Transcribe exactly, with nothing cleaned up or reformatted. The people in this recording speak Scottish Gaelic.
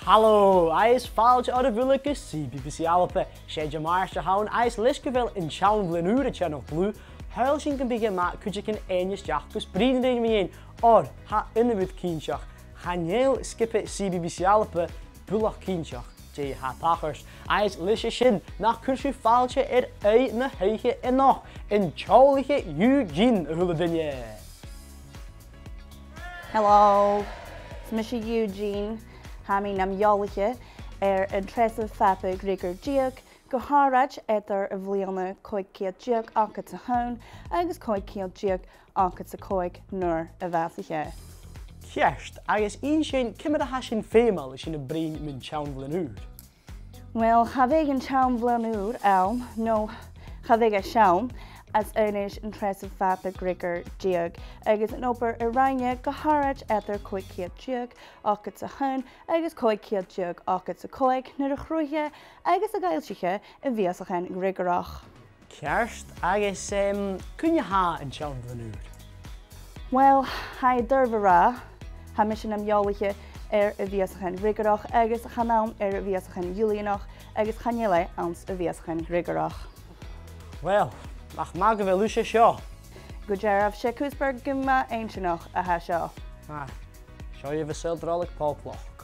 Halò, agus fàilte oirbh uile gu CBBC ALBA. 'S e Diciadain a th' ann, agus leis gu bheil an t-seann bhliadhna ùr a' teannachadh dlùth, shaoil sinn gum biodh e math cuideigin fhaighinn a-steach gus bruidhinn ri mu dheidhinn, oir tha aon rud cinnteach, chan eil sgioba CBBC ALBA buileach cinnteach dè tha a' tachairt. Agus leis a sin, nach cuir sibh fàilte air aghaidh na h-oidhche a-nochd, an teaghlaiche Eugene, a h-uile duine. Hello, is mise Eugene. Tha mi nam eòlaiche air an treasamh fada Griogair Deug, gu h-àraid eadar a' bhliadhna còig ceud deug ochdad 's a h-aon agus còig ceud deug ochdad 's a còig nuair a bhàsaich e. Ceart, agus innsibh ciamar a tha sin feumail, leis a sin a' bruidhinn mun t-seann bhliadhna ùr. Uill, cha bhiodh an t-seann bhliadhna ùr ann, no cha bhiodh e sean, às aonais an treasamh fada Griogair Deug, agus an obair a rinn e gu h-àraid eadar còig ceud deug ochdad 's a h-aon agus còig ceud deug ochdad 's a còig nuair a chruthaich e agus a dh'fhoillsich e a' Bhiasachan Ghriogarach. Ceart, agus, em, cuin a tha an t-seann bhliadhna ùr? Uill, tha e doirbh a ràdh, tha mise nam eòlaiche air a' Bhiasachan Ghriogarach agus chan ann air a' Bhiasachan Iuilianach agus chan eil e anns a' Bhiasachan Ghriogarach. Uill, nach math gu bheil thusa seo. Gu dearbh, 's e cuspair gu math inntinneach a tha seo. Ah, seo dhuibh an saoghal drollag pòblach.